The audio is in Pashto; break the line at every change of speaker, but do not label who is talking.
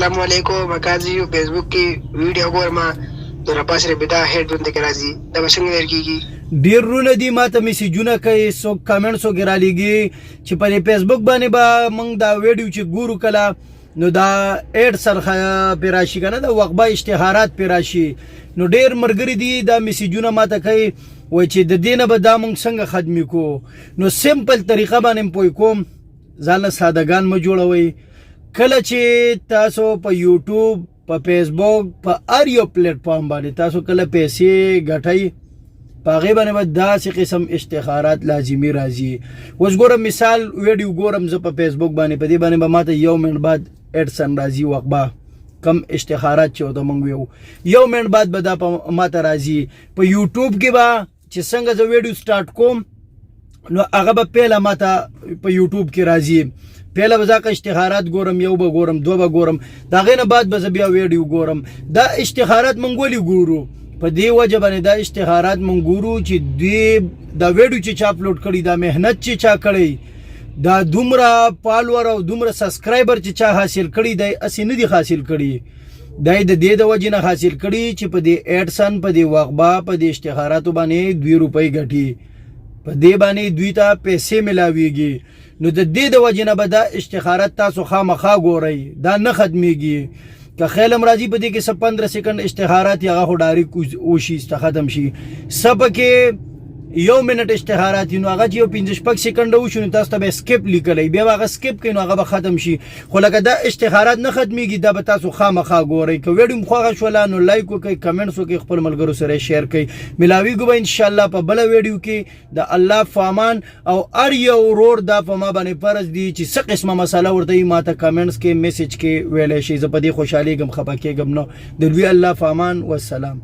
السلام علیکم اکا زه یو فیسبوک کې ویډیو ګورم نو راپاسره به دا هیډ غوندې کې راځي، دا به څنګه لرې کېږي؟
ډیر رونه دي ماته میسجونه کوي، څوک کمنټسو کې رالیږي چې په دې فیسبوک باندې به موږ دا ویډیو چې ګورو کله نو دا اډ سرخه پې راشي که نه، د وقبه اشتهارات پې راشي. نو ډیر ملګري دي دا میسجونه ماته کوي، وایي چې د دې نه به دا موږ څنګه ختمې کړو. نو سمپل طریقه باندې پوه کوم، ځان له سادهګان مه جوړوئ. کله چې تاسو په یوټیوب، په فیسبوک، په هر یو پلیټ فارم باندې تاسو کله پیسې ګټئ، په هغې باندې به داسې قسم اشتهارات لازمي راځي. اوس ګورم مثال ویډیو ګورم زه په فیسبوک باندې، په دې باندې به ماته یو منټ بعد اډسن راځي، وقبه کم اشتهارات چې ورته موږ ویو، یو منټ بعد به دا په ماته راځي. په یوټیوب کې به چې څنګه زه ویډیو سټارټ کوم نو هغه به پهله ماته په یوټیوب کې راځي. پهله به ځکه اشتهارات ګورم، یو به ګورم، دوه به ګورم، د هغې نه بعد به زه بیا ویډیو ګورم. دا اشتهارات مونږ ولې ګورو؟ په دې وجه باندې دا اشتهارات مونږ ګورو چې دوی دا ویډیو چې چا اپلوډ کړي، دا مهنت چې چا کړی، دا دومره فالور او دومره سبسکرایبر چې چا حاصل کړي، دا هسې نه دي حاصل کړي، دا یې د دې د وجې نه حاصل کړي چې په دې اډسن، په دې وغبا، په دې اشتهاراتو باندې دوی روپۍ ګټي، په دې باندې دوی ته پیسې ملاویږي. نو د دې د وجې نه به دا اشتهارات تاسو خامخا ګورئ، دا نه ختمیږي. که خیلم راځي په دې کې څه 15 سیکنډ اشتهارات، هغه خو ډایرک وشي، ختم شي. څه پکې یو منټ اشتهارات، نو هغه چې یو 5 شپږ سیکنډ وشو نو تاسو ته به سکیپ لیکلی، بیا به هغه سکیپ کړئ نو هغه به ختم شي. خو لکه دا اشتهارات نه ختمیږي، دا به تاسو خامخا ګورئ. که ویډیو مو خوښه شوله نو لایک وکړئ، کمنټس وکړئ، خپل ملګرو سره شیر کړئ. ملاویږو به انشاءالله په بله ویډیو کې د الله فامان. او هر یو ورور دا په ما باندې فرض دي چې څه قسمه مسله ورته وي ماته کمنټس کې میسج کې ویلی شي. زه په دې خوشحالېږم، خفه کېږم نه. د لوی الله فامان، والسلام.